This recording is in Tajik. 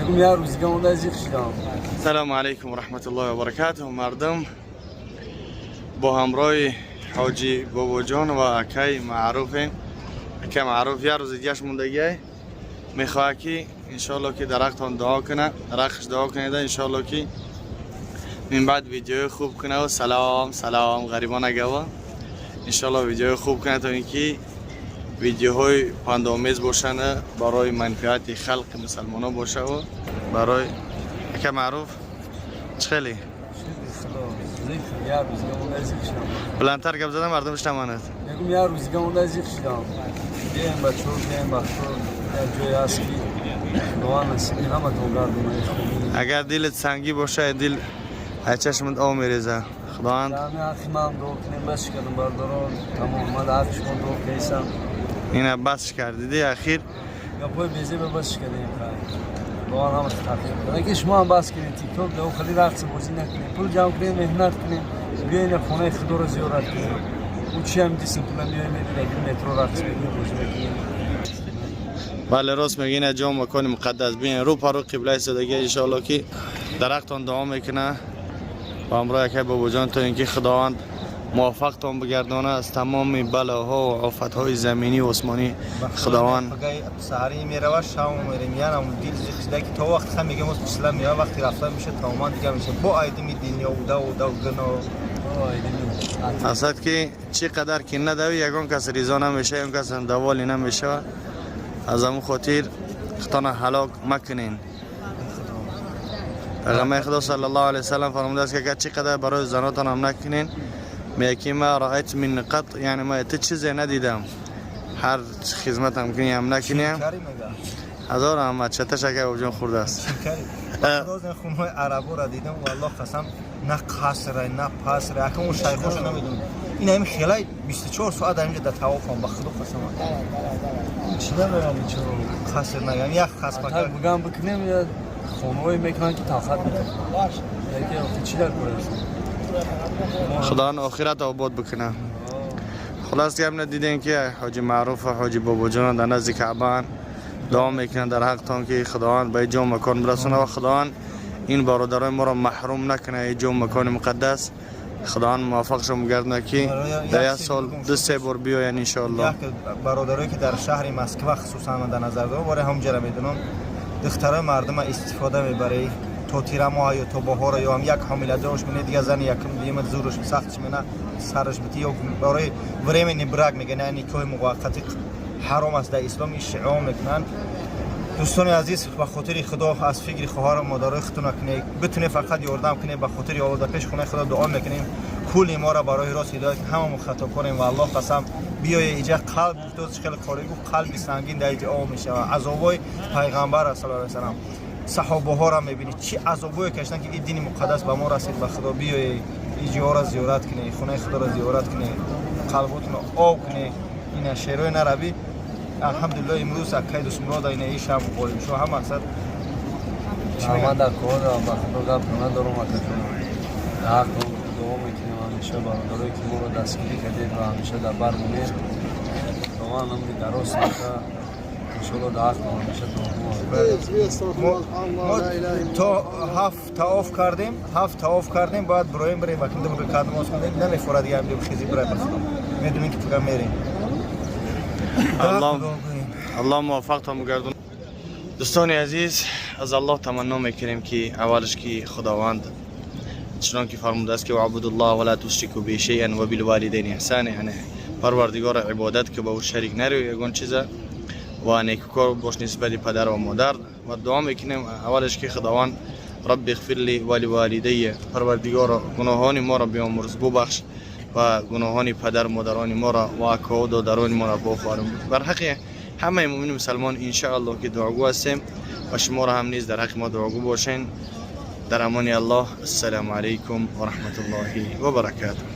Мегум, як рӯз дига монда, зиқ шидам. Салому алайкум раҳматуллоҳи ва баракатуҳ. Мардум, бо ҳамроҳи ҳоҷӣ Бобоҷон ва акаи Маъруфем. Акаи Маъруф як рӯзи дигаш мондагиай, мехоҳад, ки иншоалло, ки дар ҳақтон дуо кунад, дар ҳаққаш дуо кунеда, иншоалло, ки мин баъд видеои хуб кунаву салом, салом, ғарибон агава, иншоалло, видеои хуб кунад, то ин ки видеоҳои пандомез бошанд, барои манфиати халқи мусалмонон бошаву барои ака Маъруф. Чӣ хеле? Зиқ, як рӯз дига монда, зиқ шидам. Баландтар гап зада, мардум шунаванд. Мегум, як рӯз дига монда, зиқ шидам. Бием, бачаҳо, бием, бахто як ҷое ҳаст, ки Худованд насиби ҳаматон гардонаи хубӣ. Агар дилат сангӣ боша, дил аз чашмат об мереза. Худованд Ҳами ҳаққи ман дуо кунем, бас кардам, бардорон, тамом, ман ҳаққи шумо дуо кардам. Ина бас кард, диди, ахир. Гапҳои безеба бас кардем, хай. Худованд ҳама тафиқ кунад, ки шумо ҳам бас кунед Тикток да хали рақс бозӣ накунед, пул ҷамъ кунед, меҳнат кунед, биёед, хонаи Худоро зиёрат кунед. Ӯ чи ҳам дисм пула меоем, медида, метро рақс мекунем, бозӣ мекунем. Бале, рост мегӣ. Ина ҷо макони муқаддас, бин, рӯ паро қибла истодагӣ. Иншоалло, ки дар ҳақтон дуо мекуна ба ҳамроҳи акай Бобоҷон, то ин ки Худованд муваффақтон бигардона, аз тамоми балоҳо ва офатҳои заминӣ ва осмонӣ Худованд. Саҳари мерава, шав мерем, янам дил зиқ шида, ки то вақт ха мегем, числа мева, вақти рафта меша, тамоман дига меша, бо айдими дунё уда уда гуно. Асад ки чӣ қадар ки надавӣ, ягон кас ризо намеша, ягон кас даволӣ намешава. Аз ҳамун хотир худтона ҳалок макунен. Пайғамбари Худо саллаллоҳу алайҳи васаллам фармудааст, ки агар чӣ қадар барои занотон ҳам накунен, мега ки ما رأيت من قط, яъне ма ту чизе надидам, ҳар хизматам кунӣ ҳам накунӣ. Кари мега. Ҳазор аҳмад чаташ ака Бобоҷон хӯрдааст. Кари розен хунҳои араборо дидам, валлоҳ қасам, на қасра, на пасра, акам он шайхошо намедонам, ин ҳами хелай 24 соат дар инҷа дар тавофам, ба Худо қасам. Чӣ надорам, чаро? Қаср нагам, як қаср. Так бугам бикунем, я хонаҳое мекунанд, ки тоқат мекунад, яке охи чӣ дар кор аст? Худованд охират обод бикунад. Хулас гап, надидем, ки ҳоҷи Маъруф ва ҳоҷи Бобоҷон дар назди Каъбаанд, дуо мекунанд дар ҳақтон, ки Худованд ба ҷо макон бирасонад ва Худованд ин бародарои моро маҳрум накунад ин ҷо макони муқаддас. Худованд муваффақшон бигардонад, ки дар як сол ду се бор биёянд, иншоалло. Як бародарое, ки дар шаҳри Москва, хусусан ман дар назар дорам, бораи ҳамҷара медонам, духтарои мардума истифода мебарӣ то тирамоҳа ё то баҳора, ё ҳам як ҳомиладорш мене, дигар зани якум, дуюма зурш сахтш мена, сараш бити, ё барои временный брак мегӯян, яъне никоҳи муваққатӣ ҳаром аст дар ислом, ишъо мекунанд. Дӯстони азиз, ба хотири Худо аз фикри хоҳару модарои худтон накунед, битунед, фақат ёрдам кунед. Ба хотири Алло дар пеши хонаи Худо дуо мекунем, кулли моро барои рост ҳидоят. Ҳамамон хатокорем ва Аллоҳ қасам, биёе иҷа, қалб гуфтоз, хеле қорӣ гуфт, қалби сангин дар иҷа об мешавад. Азобҳои пайғамбар саллаллоҳу алайҳи васаллам, саҳобаҳоро мебинӣ, чӣ азобҳое кашиданд, ки ин дини муқаддас ба мо расид. Ба Худо, биёе, иҷоро зиёрат кунед, хонаи Худоро зиёрат кунед, қалботонро об кунед. Ина шерои наравӣ, алҳамдулилло, имрӯз акай Дӯстмурода, ина ишам Ғолибшо ҳам мақсад. Ман дар кор дорам, ба Худо, гап надорам, акаҷон. Ҳақ дуо мекунем ҳамеша, бародарое, ки моро дастгирӣ кардед ва ҳамеша дар бар монед. Худованд умри дароз нака, иншоалло, дар ҳақ ҳамеша дуо. Мо то ҳафт таоф кардем, ҳафт таоф кардем, бояд бироем, бирем, вакин ду ракат намоз хонем, намефорад дига, ҳамҷо хизи бирай, ба Худо, медонем, ки фақат мерем. Аллоҳ муваффақтон бигардон. Дӯстони азиз, аз Аллоҳ таманно мекунем, ки аввалаш, ки Худованд чунон ки фармудааст, ки واعبدوا الله ولا تشركوا به شيئا وبالوالدين إحسانا, яъне Парвардигорро ибодат, ки ба ӯ шарик наруй ягон чиза ва некукор бош нисбати падар ва модар. Ва дуо мекунем аввалаш, ки Худованд رب اغفر لي ولوالدي, Парвардигоро, гуноҳони моро биомурз, бубахш ва гуноҳони падар модарони моро ва акоу додарони моро бофарм. Бар ҳаққи ҳамаи муъмини мусалмон, иншааллоҳ, ки дуогӯ ҳастем ва шуморо ҳам низ дар ҳаққи мо дуогӯ бошен. Дар амони Аллоҳ. Ассалому алайкум ва раҳматуллоҳи ва баракатуҳ.